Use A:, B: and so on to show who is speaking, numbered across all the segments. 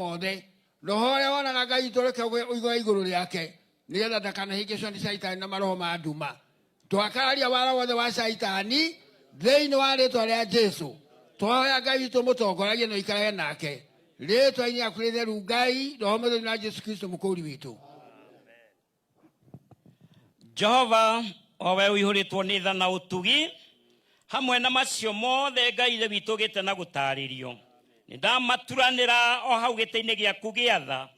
A: Mothe roho ũrĩa wonaga Ngai witũ reke ũigwe igũrũ rĩake, nĩgetha ndakanahĩngĩcwo nĩ Caitani na maroho ma nduma. Twakararia wara wothe wa Caitani thĩinĩ wa rĩtwa rĩa Jesu. Twahoya Ngai witũ mũtongoragie na ũikarage nake rĩtwa-inĩ rĩaku rĩtheru, Ngai Roho Mũtheru na Jesu Kristo mũkũri witũ.
B: Jehova, o we ũihũrĩtwo nĩ tha na ũtugi, hamwe na macio mothe Ngai ithe witũ ũgĩte na gũtaarĩrio, nĩ ndamaturanĩra o hau gĩtĩ-inĩ gĩaku gĩa tha.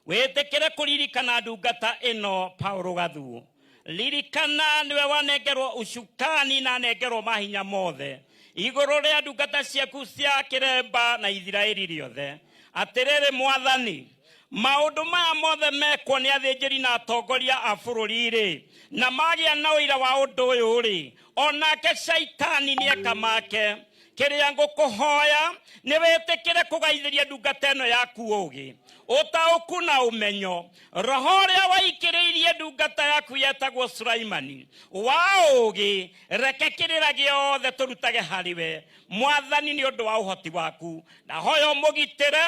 B: Wĩtĩkĩre kũririkana ndungata ĩno Paulo Gathuo. Ririkana nĩwe wanengerwo ucukani na anengerwo mahinya mothe igũrũ rĩa ndungata ciaku cia kĩremba na Isiraeli rĩothe. Atĩrĩrĩ Mwathani, maũndũ maya mothe mekwo nĩ athĩnjĩri na atongoria a bũrũri-rĩ, na magĩa na ũira wa ũndũ ũyũ-rĩ, onake Shaitani nĩeka make. Kĩrĩa ngũkũhoya nĩ wĩtĩkĩre kũgaithĩria ndungata ĩno yaku ũũgĩ, ũtaũku na ũmenyo. Roho ũrĩa waikĩrĩirie ndungata yaku yetagwo Sulaimani wa ũũgĩ, reke kĩrĩra gĩothe tũrutage harĩ we Mwathani nĩ ũndũ wa ũhoti waku. Ndahoya ũmũgitĩre,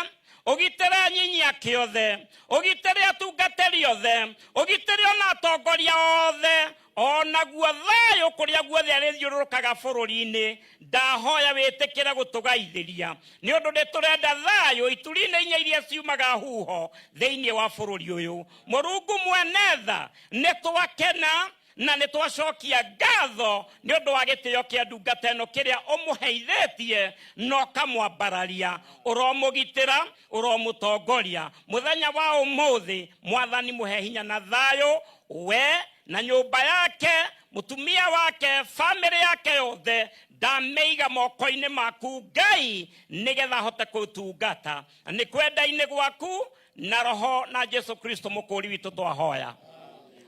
B: ũgitĩre anyinyi ake othe, ũgitĩre atungatĩri othe, ũgitĩre ona atongoria othe, onaguo thayũ kũrĩa guothe arĩthiũrũrũkaga bũrũri-inĩ. Ndahoya wĩtĩkĩre gũtũgaithĩria nĩ ũndũ nĩ tũrenda thayũ ituri-inĩ inya iria ciumaga huho thĩinĩ wa bũrũri ũyũ. Mũrungu mwene tha, nĩ twakena na nĩ twacokia ngatho nĩ ũndũ wa gĩtĩo kĩa ndungata ĩno kĩrĩa ũmũheithĩtie na ũkamwambararia. Ũromũgitĩra, ũromũtongoria mũthenya wa ũmũthĩ. Mwathani, mũhe hinya na thayũ, we na nyũmba yake, mũtumia wake, famĩlĩ yake yothe. Ndamĩiga moko-inĩ maku Ngai, nĩgetha ahote kũtungata nĩ kwenda-inĩ gwaku na roho na Jesu Kristo mũkũri witũ twahoya,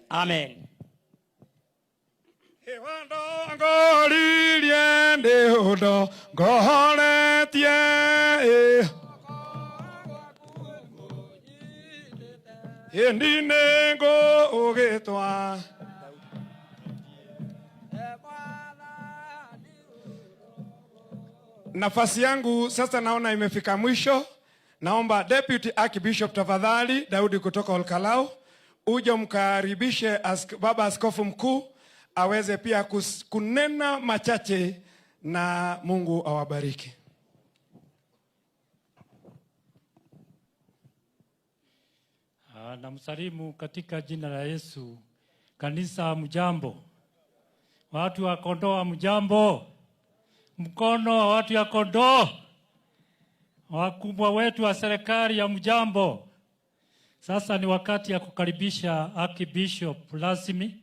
B: amen.
C: Ngoririe ndĩ ũndũ ngohoretie. Ĩndi nĩ ngũgĩtwa nafasi yangu sasa, naona imefika mwisho. Naomba Deputy Archbishop tafadhali, Daudi kutoka Olkalou, uje mkaribishe Baba Askofu Mkuu aweze pia kunena machache, na Mungu awabariki.
D: Namsalimu katika jina la Yesu. Kanisa mjambo, watu wa Kondoa mjambo, mkono wa watu ya Kondoo, wakubwa wetu wa serikali ya mjambo. Sasa ni wakati ya kukaribisha Archbishop rasmi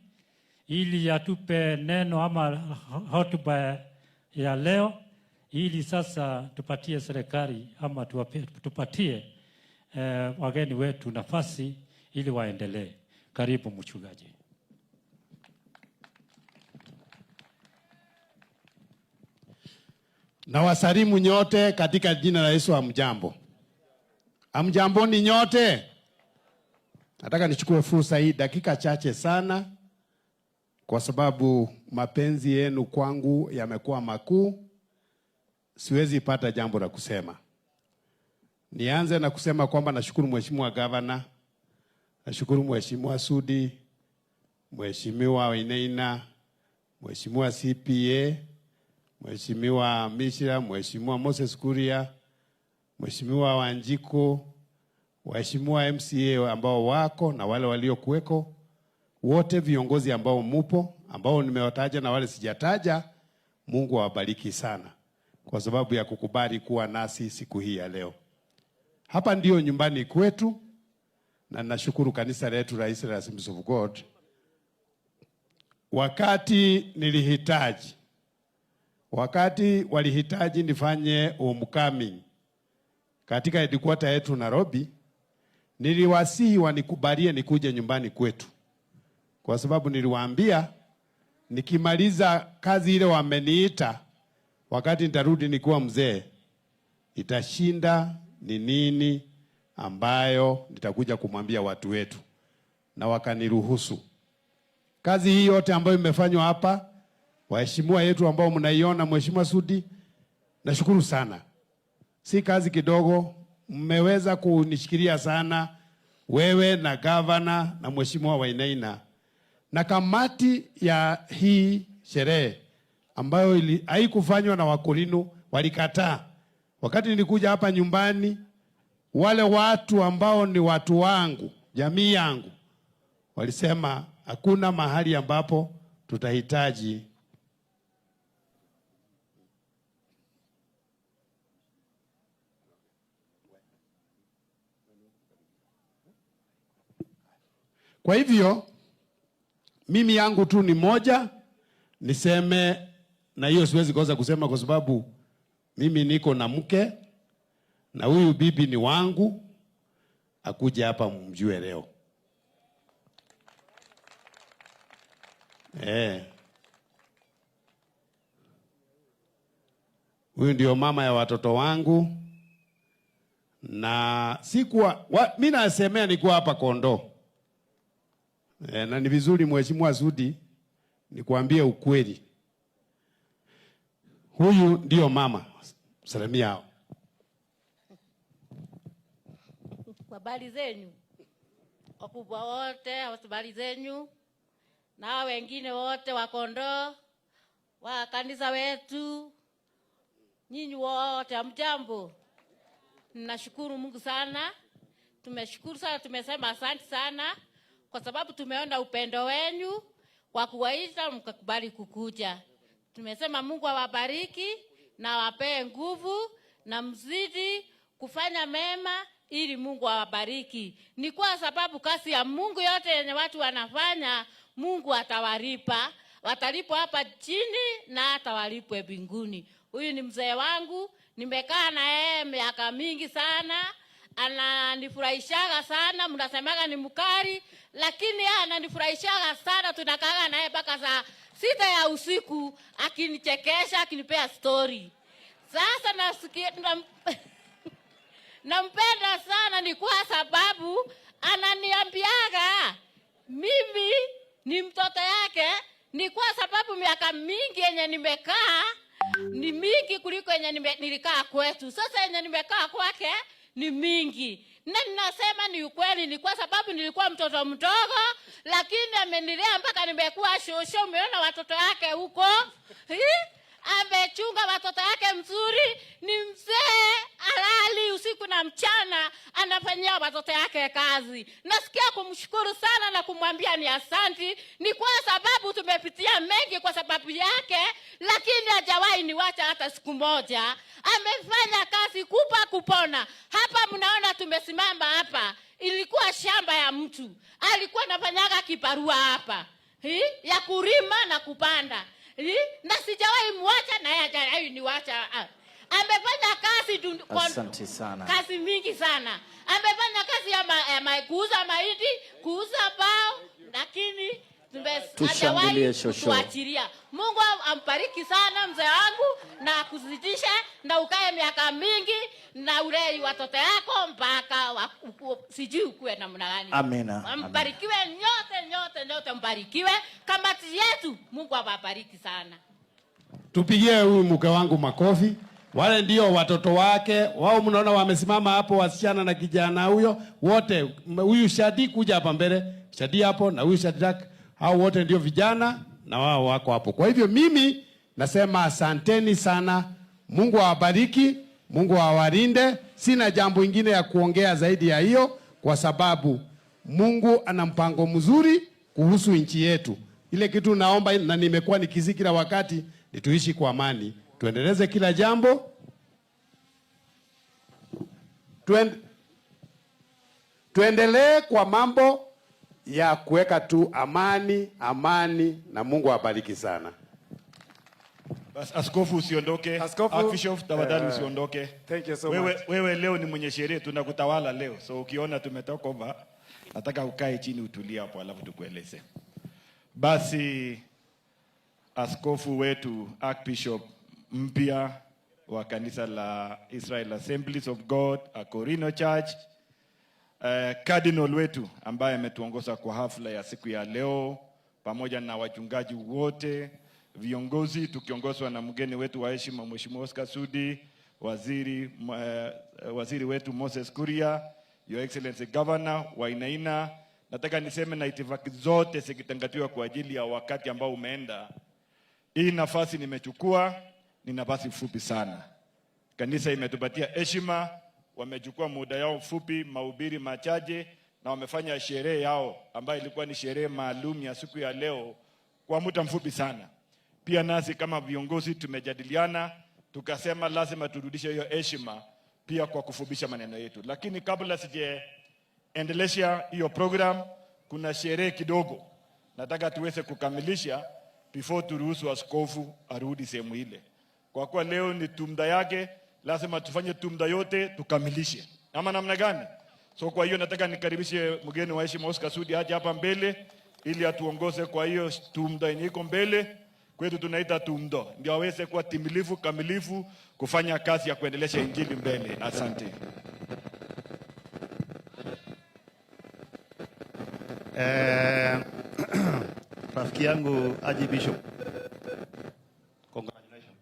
D: ili atupe neno ama hotuba ya leo, ili sasa tupatie serikali ama tupatie wageni wetu nafasi ili waendelee. Karibu mchungaji.
C: Na wasalimu nyote katika jina la Yesu. Hamjambo? Hamjamboni nyote? Nataka nichukue fursa hii dakika chache sana, kwa sababu mapenzi yenu kwangu yamekuwa makuu, siwezi pata jambo la kusema. Nianze na kusema kwamba nashukuru Mheshimiwa Gavana, nashukuru Mheshimiwa Sudi, Mheshimiwa Wainaina, Mheshimiwa CPA, Mheshimiwa Mishra, Mheshimiwa Moses Kuria, Mheshimiwa Wanjiku, Waheshimiwa MCA ambao wako na wale waliokuweko, wote viongozi ambao mupo, ambao nimewataja na wale sijataja, Mungu awabariki sana kwa sababu ya kukubali kuwa nasi siku hii ya leo. Hapa ndio nyumbani kwetu, na nashukuru kanisa letu la Israel Assemblies of God. Wakati nilihitaji, wakati walihitaji nifanye homecoming katika headquarter yetu Nairobi, niliwasihi wanikubalie nikuje nyumbani kwetu, kwa sababu niliwaambia nikimaliza kazi ile wameniita, wakati nitarudi nikiwa mzee, itashinda ni nini ambayo nitakuja kumwambia watu wetu, na wakaniruhusu. Kazi hii yote ambayo imefanywa hapa, waheshimiwa yetu ambao mnaiona, Mheshimiwa Sudi, nashukuru sana. Si kazi kidogo, Mmeweza kunishikilia sana, wewe na gavana na Mheshimiwa Wainaina na kamati ya hii sherehe ambayo haikufanywa na Wakorino, walikataa. Wakati nilikuja hapa nyumbani, wale watu ambao ni watu wangu, jamii yangu, walisema hakuna mahali ambapo tutahitaji Kwa hivyo mimi yangu tu ni moja, niseme, na hiyo siwezi kosa kusema kwa sababu mimi niko na mke na huyu bibi ni wangu, akuja hapa mjue leo. Huyu ndio mama ya watoto wangu, na sikuwa mimi nasemea nikuwa hapa Kondoo. Na ni vizuri Mheshimiwa Sudi nikuambie ukweli. Huyu ndio mama. Salimia hao.
E: Habari zenyu wakubwa wote, habari zenyu na wengine wote wa Kondoo wa kanisa wetu, nyinyi wote hamjambo. Ninashukuru Mungu sana, tumeshukuru sana, tumesema asante sana kwa sababu tumeona upendo wenyu wa kuwaita mkakubali kukuja. Tumesema Mungu awabariki na awapee nguvu na mzidi kufanya mema ili Mungu awabariki. Ni kwa sababu kazi ya Mungu yote yenye watu wanafanya, Mungu atawalipa. Watalipwa hapa chini na hata walipwe mbinguni. Huyu ni mzee wangu, nimekaa na yeye miaka mingi sana. Ananifurahishaga sana, mnasemaga ni mkali, lakini yeye ananifurahishaga sana. Tunakaaga naye mpaka saa 6 ya usiku akinichekesha, akinipea story. Sasa nasikia nampenda sana ni kwa sababu ananiambiaga mimi ni mtoto yake. Ni kwa sababu miaka mingi yenye nimekaa ni mingi kuliko yenye nilikaa kwetu. Sasa yenye nimekaa kwake ni mingi. Na ninasema ni ukweli, ni kwa sababu nilikuwa mtoto mdogo, lakini amenilea mpaka nimekuwa shosho. Umeona watoto yake huko? Amechunga watoto yake mzuri, ni mzee halali, usiku na mchana anafanyia watoto yake kazi. Nasikia kumshukuru sana na kumwambia ni asanti, ni kwa sababu tumepitia mengi kwa sababu yake, lakini hajawahi niwacha hata siku moja. Amefanya kazi kupa kupona. Hapa mnaona tumesimama hapa, ilikuwa shamba ya mtu, alikuwa anafanyaga kibarua hapa, ya kulima na kupanda. Na sijawahi muacha na yeye hajawahi niwacha. Amefanya kazi
F: Asante sana.
E: Kazi mingi sana. Amefanya kazi ya kuuza mahindi, kuuza bao, lakini
F: Tushangilie
E: hajawahi
F: shosho.
E: kutuachilia. Mungu ambariki sana mzee wangu na akuzidishe na ukae miaka mingi na ulei watoto yako mpaka sijui ukue namna gani.
F: Amina.
E: Mbarikiwe nyote, nyote, nyote mbarikiwe. Kamati yetu Mungu awabariki sana.
C: Tupigie huyu mke wangu makofi. Wale ndio watoto wake. Wao mnaona wamesimama hapo, wasichana na kijana huyo wote. Huyu Shadi kuja hapa mbele, Shadi hapo na huyu Shadrack, hao wote ndio vijana na wao wako hapo. Kwa hivyo mimi nasema asanteni sana. Mungu awabariki, Mungu awalinde. Sina jambo ingine ya kuongea zaidi ya hiyo, kwa sababu Mungu ana mpango mzuri kuhusu nchi yetu. Ile kitu naomba na nimekuwa nikiziki kila wakati ni tuishi kwa amani, tuendeleze kila jambo, tuendelee kwa mambo ya kuweka tu amani, amani, na Mungu awabariki sana.
G: Bas, askofu usiondoke.
H: Askofu,
G: Archbishop tafadhali usiondoke.
H: Thank you so
G: Wewe,
H: much.
G: wewe leo ni mwenye sherehe, tunakutawala leo. So ukiona tumetoka over, nataka ukae chini utulie hapo alafu tukueleze. Basi askofu wetu Archbishop mpya wa kanisa la Israel Assemblies of God, Akorino Church, Cardinal wetu ambaye ametuongoza kwa hafla ya siku ya leo, pamoja na wachungaji wote, viongozi, tukiongozwa na mgeni wetu wa heshima Mheshimiwa Oscar Sudi, Waziri wetu Moses Kuria, Your Excellency Governor Wainaina. Nataka niseme na itifaki zote zikitangatiwa kwa ajili ya wakati ambao umeenda. Hii nafasi nimechukua ni nafasi fupi sana. Kanisa imetupatia heshima, wamechukua muda yao mfupi, mahubiri machache, na wamefanya sherehe yao ambayo ilikuwa ni sherehe maalum ya siku ya leo kwa muda mfupi sana. Pia nasi kama viongozi tumejadiliana, tukasema lazima turudishe hiyo heshima pia kwa kufupisha maneno yetu. Lakini kabla sijaendelesha hiyo program, kuna sherehe kidogo nataka tuweze kukamilisha before turuhusu askofu arudi sehemu ile. Kwa kuwa leo ni tumda yake, lazima tufanye tumda yote tukamilishe, ama namna gani? So kwa hiyo nataka nikaribishe mgeni wa heshima Oscar Sudi aje hapa mbele ili atuongoze kwa hiyo tumda yenye iko mbele kwetu, tunaita tumdo, ndio aweze kuwa timilifu kamilifu kufanya kazi ya kuendelesha injili mbele. Asante.
H: Rafiki yangu Aji Bishop. Congratulations.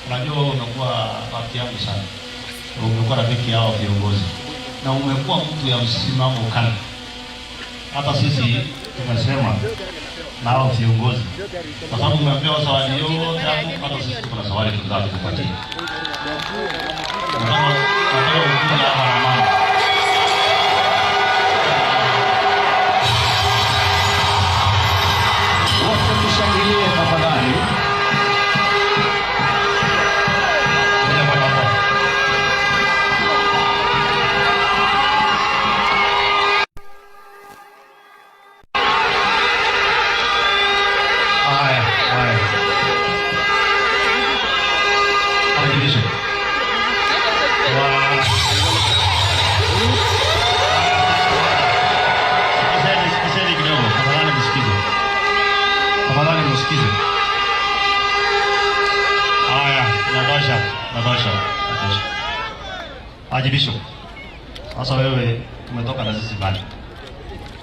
H: Unajua wewe umekuwa rafiki yangu sana, umekuwa rafiki yao viongozi na umekuwa mtu ya msimamo kali. Hata sisi tumesema na hao viongozi, kwa sababu umepewa zawadi yote hapo, hata sisi tuko na zawadi tunataka tukupatie. Nataka ukuje hapa na mama.
F: Wote tushangilie tafadhali.
H: Haya, haya. Archbishop. Sikizeni kidogo, tafadhali msikize. Tafadhali msikize. Haya, natosha, natosha, natosha. Archbishop. Sasa wewe umetoka na sisi mbali.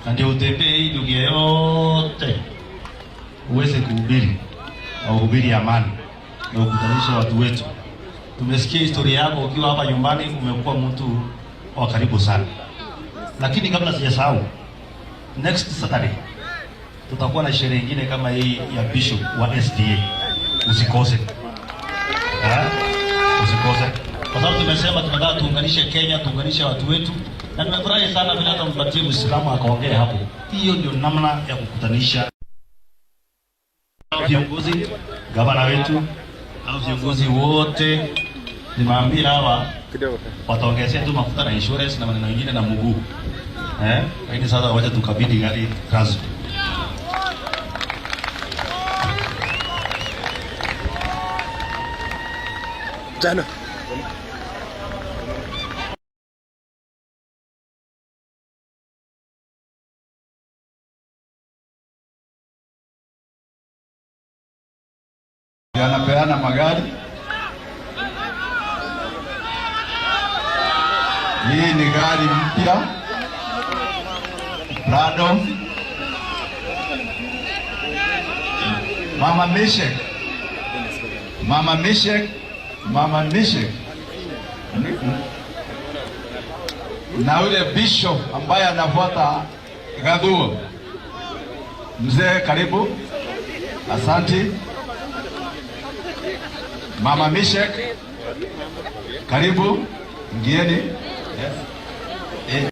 H: Na ndio utembee hii dunia yote uweze kuhubiri na uhubiri amani na ukutanishe watu wetu. Tumesikia historia yako ukiwa hapa nyumbani, umekuwa mtu wa karibu sana. Lakini kabla sijasahau, next Saturday tutakuwa na sherehe nyingine kama hii ya Bishop wa SDA. Usikose. Ha? Usikose. Kwa sababu tumesema tunataka tuunganishe Kenya, tuunganishe watu wetu. Na nimefurahi sana vile hata mpatie Muislamu akaongea hapo. Hiyo ndio namna ya kukutanisha viongozi, gavana wetu au viongozi wote. Nimeambia hawa wataongezea tu mafuta na insurance na maneno mengine na mguu. Lakini sasa wacha tukabidhi gari rasmi.
A: Jana.
I: Anapeana magari. Hii ni gari mpya Prado. Mama Mishek, Mama Mishek, Mama Mishek na yule bishop ambaye anafuata Gadhuo. Mzee, karibu. Asante. Mama Mishek, karibu. Ingieni. Yes.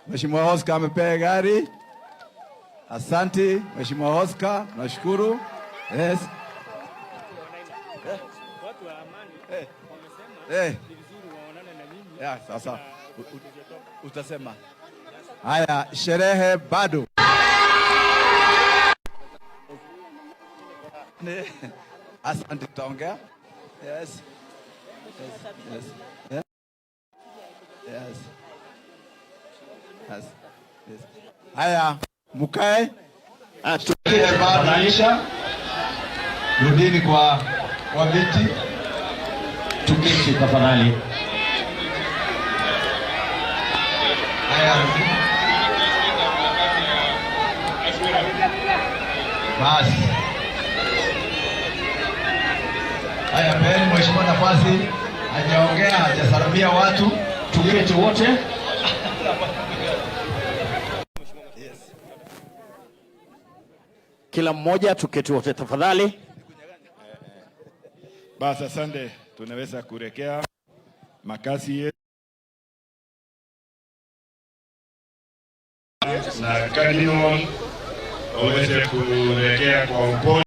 I: Mheshimiwa Oscar amepea gari. Asante Mheshimiwa Oscar, nashukuru. Yes. Ya, sasa utasema. Haya, sherehe bado. Asante, tutaongea. Yes. Yes. Yes. Yes. Yes. Yes. Haya, mukae. Sherehe bado isha. Rudini kwa viti.
F: Tuketi tafadhali.
I: Haya. Basi. Haya, peni mheshimiwa nafasi. Hajaongea, hajasalimia watu.
F: Tuketi wote. Kila mmoja tuketi wote tafadhali.
G: Basi asante, tunaweza kurekea makazi yetu na Cardinal waweze kurekea kwa upole.